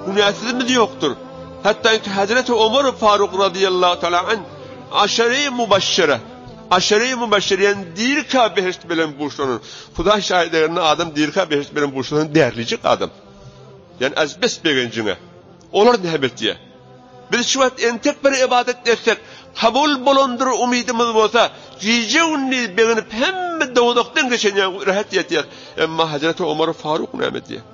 Günäsizimiz ýokdur. Hatda ki Hazreti Omar Faruk radiyallahu taala an aşere-i mübeşşere aşere-i mübeşşere ýani dirika behişt bilen buşlanan. Hudaý şahit eger adam dirika behişt bilen buşlanan därlijek adam. Ýani azbes begenjiňe. Olar näme etýär? Biz şu wagt entek bir ybadat etsek, kabul bolandyr umydymyz bolsa, gije-gündiz begenip hemme dowzahdan geçen ýaly rahat ýatýas. Emma Hazreti Omar Faruk näme diýýär?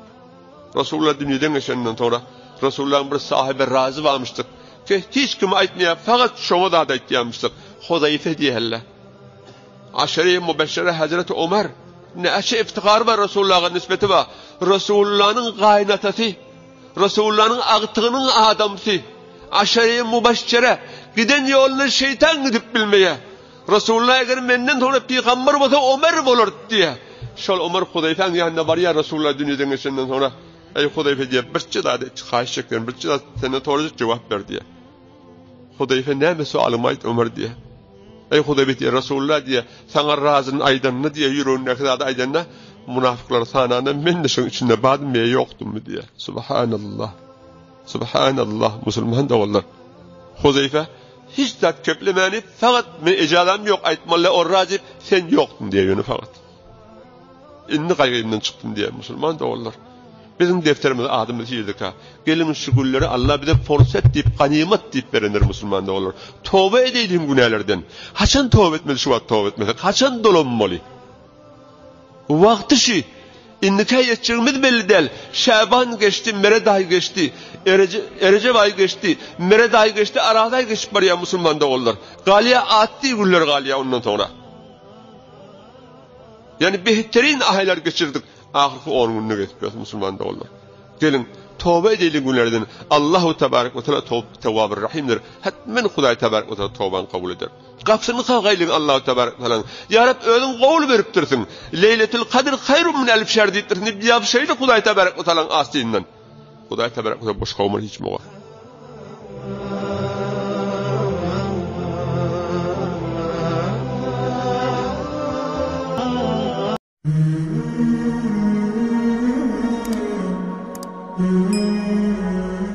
Resulullah dünýeden geçenden soňra Resulullahyň bir sahyby razy barmyşdyk. Ki hiç kime aýtmaýar, fakat şoňa zat aýtýarmyşdyk. Huzaýfe diýerler. Aşere-i Mübeşşere Hazreti Omar näçe iftihary bar Resulullaha nisbeti bar. Resulullahnyň gaýynatasy, Resulullahnyň agtygynyň adamsy. Aşere-i Mübeşşere giden ýoluna şeýtan gidip bilmeýär. Resulullah eger menden soňra pygamber bolsa Omer bolar diýýär. Şol Omer Huzeýfäň ýanyna barýar Resulullah dünýeden geçenden soňra. Eý Huzeýfe diýýär, birçe zat et, haýyş çekýän, birçe zat senden sorajak jogap ber diýýär. Huzeýfe näme sowalyňy aýt Omer diýýär. Eý Huzeýfe diýýär, Resulullah diýýär, saňa razyny aýdanda diýýär, ýüregindäki zady aýdanda munafyklary sananda men-de şoň içinde bardym, men ýokdummy diýýär. Subhanallah. Subhanallah musulman doganlar. Huzeýfe Hiç zat keplemäni fakat men ejazam ýok aýtmaly orra diýip sen ýokduň diýýär ýöne fakat. Indi gaýgymdan çykdym diýýär musulman doganlar. Biziň defterimize adymyz hirdika. Geliň şu günleri Allah bize forsat diýip ganymat diýip berendir musulman doganlar. Toba edeýliň günälerden. Haçan toba etmeli şu wagt toba etmesek haçan dolanmaly. Wagty şü. Indikä ýetjegimiz belli däl. Şäban geçdi, Meret aýy geçdi, Ereje, Erejep aýy geçdi, Meret aýy geçdi, Araz aýy geçip barýar musulman doganlar. Galýar atdy günler galýar ondan soňra. Ýani behterin aýlar geçirdik. Ahyrky on günde geçip ýörüs musulman doganlar. Geliň, toba edeýliň günlerden. Allahu tebarek we teala Tewwabur Rahimdir. Hetmen Hudaý tebarek we teala tobany kabul eder. Gapysyny kakaýlyň Allahu tebarek we tealanyň. Ýa Reb özüň gowul beripdirsiň. Leýletul Kadr haýrun min elf şehr diýipdirsiň diýip ýapyşaýly Hudaý tebarek we tealanyň astyndan. Hudaý tebarek we teala boş kowmaz hiç muňa.